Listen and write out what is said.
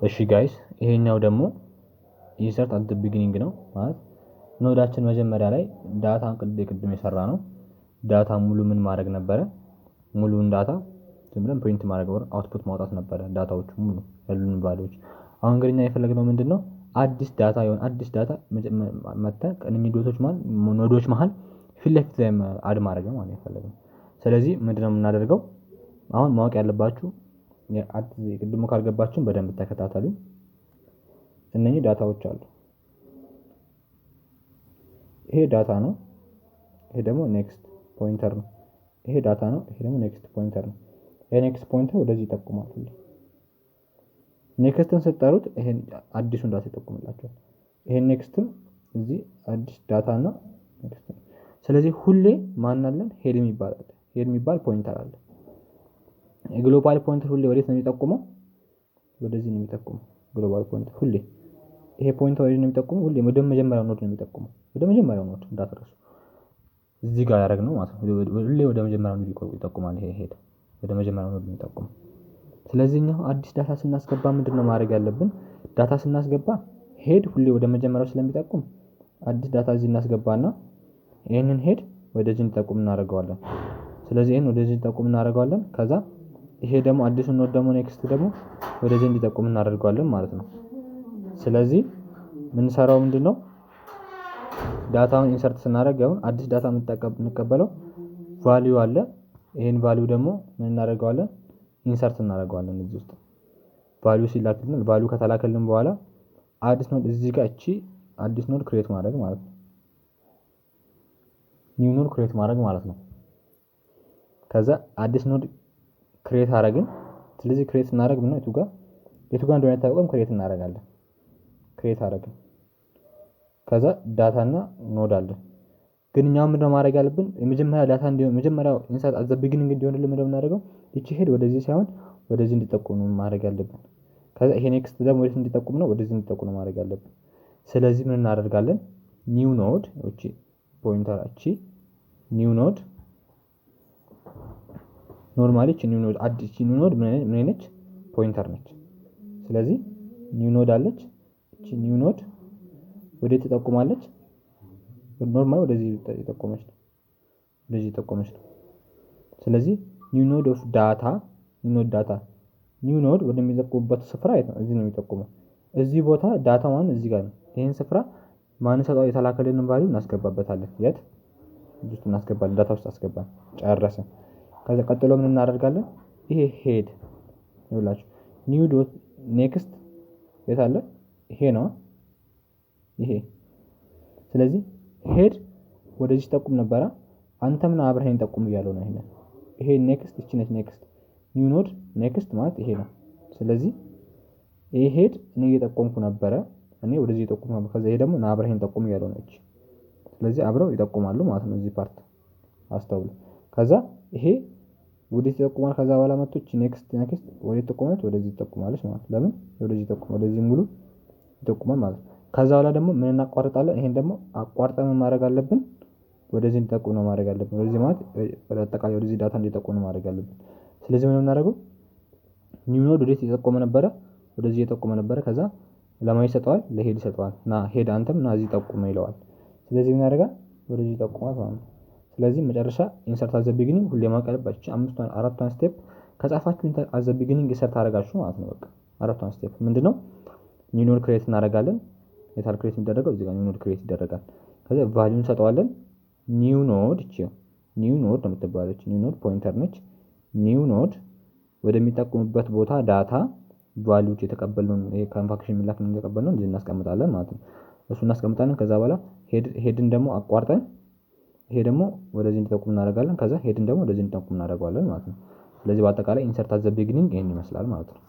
እሺ guys፣ ይሄኛው ደግሞ insert at beginning ነው። ማለት node ኣችን መጀመሪያ ላይ data ቅድም የሰራነው data ሙሉ ምን ማድረግ ነበረ? ሙሉውን data ዝም ብለን print ማድረግ or output ማውጣት ነበረ፣ data ዎቹ ሙሉ ያሉን value ዎች። አሁን ግን እኛ የፈለግነው ምንድነው? አዲስ data የሆነ አዲስ data መተን ከእነኚህ dot ኦች መሃል፣ node ኦች መሃል ፊት ለፊት ላይ add ማድረግ ነው ማለት ነው የፈለግነው። ስለዚህ ምንድነው የምናደርገው? አሁን ማወቅ ያለባችሁ፣ ቅድሙ ካልገባችሁ በደንብ ተከታተሉ። እነኚህ data ዎች አሉ። ይሄ data ነው። ይሄ ደግሞ next pointer ነው። ይሄ data ነው። ይሄ ደግሞ next pointer ነው። ይሄ next pointer ወደዚህ ይጠቁማል። Next ን ስትጠሩት ይሄን አዲሱን data ይጠቁምላችኋል። ይሄን next ም እዚህ አዲስ data እና next ነው። ስለዚህ ሁሌ ማን አለን? Head የሚባል አለ። Head የሚባል pointer አለ። የ global pointer ሁሌ ወዴት ነው የሚጠቁመው? ወደዚህ ነው የሚጠቁመው። Global pointer ሁሌ ይሄ pointer ወዴት ነው የሚጠቁመው? ሁሌ ወደ መጀመሪያው node ነው የሚጠቁመው። ወደ መጀመሪያው node እንዳትረሱ። እዚህ ጋር ያደረግነው ማለት ነው። ሁሌ ወደ መጀመሪያው node ይጠቁማል። ይሄ head ወደ መጀመሪያው node ነው የሚጠቁመው። ስለዚህ እኛ አዲስ data ስናስገባ ምንድነው ማድረግ ያለብን? Data ስናስገባ head ሁሌ ወደ መጀመሪያው ስለሚጠቁም አዲስ data እዚህ እናስገባና ይሄንን head ወደዚህ እንዲጠቁም እናደርገዋለን። ስለዚህ ይሄን ወደዚህ እንዲጠቁም እናደርገዋለን። ከዛ ይሄ ደግሞ አዲሱን node ደግሞ next ደግሞ ወደዚህ እንዲጠቁም እናደርገዋለን ማለት ነው። ስለዚህ የምንሰራው ምንድነው? Data ውን insert ስናደርግ አሁን አዲስ data የምንቀበለው value አለ። ይሄን value ደግሞ ምን እናደርገዋለን? Insert እናደርገዋለን እዚህ ውስጥ። Value ሲላክልን፣ value ከተላከልን በኋላ አዲስ node እዚህ ጋር እቺ አዲስ node create ማድረግ ማለት ነው። New node create ማድረግ ማለት ነው። ከዛ አዲስ node create አደረግን። ስለዚህ create ስናደርግ ምነው የቱ ጋር እንደሆነ አይታወቅም። Create እናደርጋለን። Create አደረግን። ከዛ data እና node አለ። ግን እኛ ምንድነው ማድረግ ያለብን? የመጀመሪያ data እንዲሆን፣ መጀመሪያው insert at the beginning እንዲሆንልን ምንድነው የምናደርገው? ይቺ head ወደዚህ ሳይሆን ወደዚህ እንዲጠቁም ነው ማድረግ ያለብን። ከዛ ይሄ next ደግሞ ወዴት እንዲጠቁም ነው? ወደዚህ እንዲጠቁም ነው ማድረግ ያለብን። ስለዚህ ምን እናደርጋለን? New node እቺ pointer፣ እቺ new node፣ normally እቺ new node፣ አዲስ new node ምን ነች? Pointer ነች። ስለዚህ new node አለች። እቺ new node ወዴት ትጠቁማለች? Normally ወደዚህ የጠቆመች ነው። ወደዚህ የጠቆመች ነው። ስለዚህ new node of data፣ new node data፣ new node ወደሚጠቁምበት ስፍራ የት ነው? እዚህ ነው የሚጠቁመው። እዚህ ቦታ data ማን እዚህ ጋር ነው። ይሄን ስፍራ ማን ሰጠው? የተላከልንን value እናስገባበታለን። የት? እዚህ ውስጥ እናስገባለን። Data ውስጥ አስገባን። ጨረስን። ከዛ ቀጥሎ ምን እናደርጋለን? ይሄ head ይኸውላችሁ new dot next የት አለ? ይሄ ነው ይሄ። ስለዚህ head ወደዚህ ጠቁም ነበረ። አንተም ና አብረኸኝ ጠቁም እያለው ነው። ይሄንን ይሄ next፣ እቺ ነች next። New node next ማለት ይሄ ነው። ስለዚህ ይሄ head እኔ እየጠቆምኩ ነበረ፣ እኔ ወደዚህ እየጠቆምኩ ነበር። ከዛ ይሄ ደግሞ ና አብረኸኝ ጠቁም እያለው ነው እቺ። ስለዚህ አብረው ይጠቁማሉ ማለት ነው። እዚህ part አስተውሉ። ከዛ ይሄ ወዴት ይጠቁማል? ከዛ በኋላ መጥቶ እቺ next ወዴት ትጠቁማለች? ወደዚህ ትጠቁማለች ማለት ነው። ለምን ወደዚህ ይጠቁማል? ወደዚህ ሙሉ ይጠቁማል ማለት ነው። ከዛ በኋላ ደግሞ ምን እናቋርጣለን? ይሄን ደግሞ አቋርጠን ምን ማድረግ አለብን? ወደዚህ እንዲጠቁም ነው ማድረግ ያለብን። ወደዚህ ማለት ወደ አጠቃላይ ወደዚህ data እንዲጠቁም ነው ማድረግ ያለብን። ስለዚህ ምን የምናደርገው? New node ወዴት እየጠቆመ ነበረ? ወደዚህ እየጠቆመ ነበረ። ከዛ ለማን ይሰጠዋል? ለ head ይሰጠዋል። ና head አንተም ና እዚህ ጠቁመ ይለዋል። ስለዚህ ምን ያደርጋል? ወደዚህ ይጠቁማል ማለት ነው። ስለዚህ መጨረሻ insert at the beginning ሁሌ ማወቅ ያለባችሁ አምስቷን አራቷን step ከጻፋችሁ at the beginning insert አደረጋችሁ ማለት ነው። በቃ አራቷን step ምንድነው? New node create እናደርጋለን። የታል create የሚደረገው? እዚህ ጋር new node create ይደረጋል። ከዛ value እንሰጠዋለን። New node፣ እቺ new node ነው የምትባለች። New node pointer ነች። New node ወደሚጠቁምበት ቦታ data value ዎች የተቀበልነውን፣ ይሄ ከ function የሚላክ የተቀበልነውን እዚህ እናስቀምጣለን ማለት ነው። እሱ እናስቀምጣለን። ከዛ በኋላ head ን ደግሞ አቋርጠን ይሄ ደግሞ ወደዚህ እንዲጠቁም እናደርጋለን። ከዛ head ን ደግሞ ወደዚህ እንዲጠቁም እናደርገዋለን ማለት ነው። ስለዚህ በአጠቃላይ insert at the beginning ይሄን ይመስላል ማለት ነው።